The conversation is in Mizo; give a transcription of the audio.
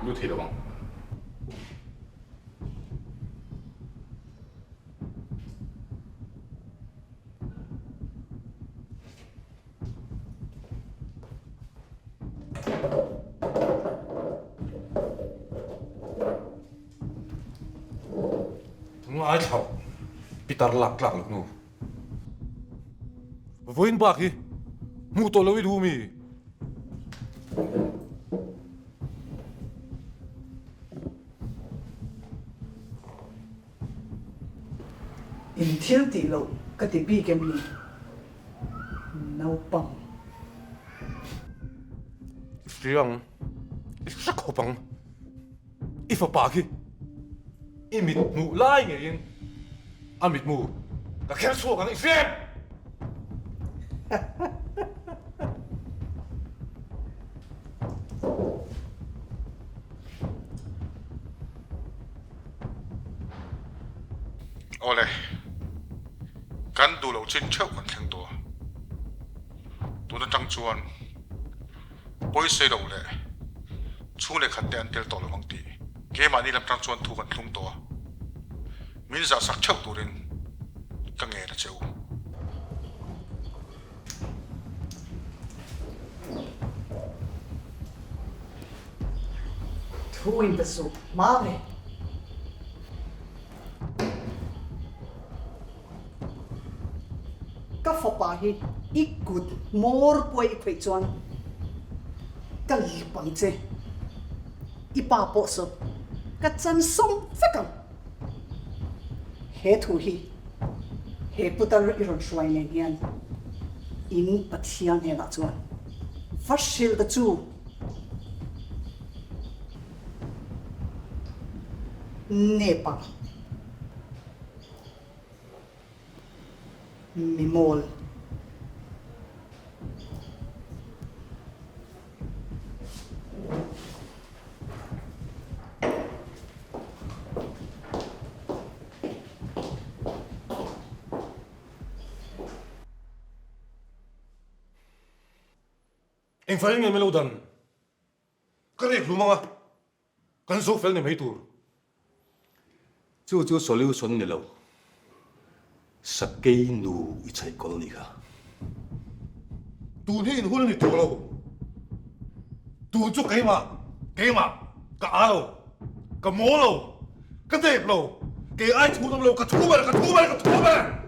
Lut thei lo ang. Ngaithla pitar lak tlak loh nu. Vawiin bak hi hmuh tawh lo i duh mi? In thil tih loh ka ti bik em ni? Naupang. I hria ang, i hre khawp ang. I fapa khi i mit hmuh lai ngeiin a mitmu ka kher chhuak ang i hria em? Awle, kan duh loh chin theuh kan thleng tawh a, tun atang chuan pawisa lo leh chhung leh khat te an tel tawh lo ang tih keimahni lam tang chuan thu kan thlung tawh a, min zah sak theuh turin ka ngen a che u. Thu in ta suh hma ve. Ka fapa hi i kut hmawr pawh i khawih chuan ka lip ang che. I pa pawh saw ka chan sawm vek ang. He thu hi he putar i rawn hruai nen hian in Pathian hnenah chuan va hrilh ta chu. Nep ang. Mi mawl. Engvangin nge min lo dan? Ka rek hlum anga kan zo fel ni mai tur. Chu chu solution ni lo. Sakei nu i chhaih kawl nih kha. Tun hi in hun a ni tawh lo. Tun chu keimah, keimah, ka a lo, ka maw lo, ka dep lo, kei ai chhun awm lo, ka thu ber, ka thu ber, ka thu ber!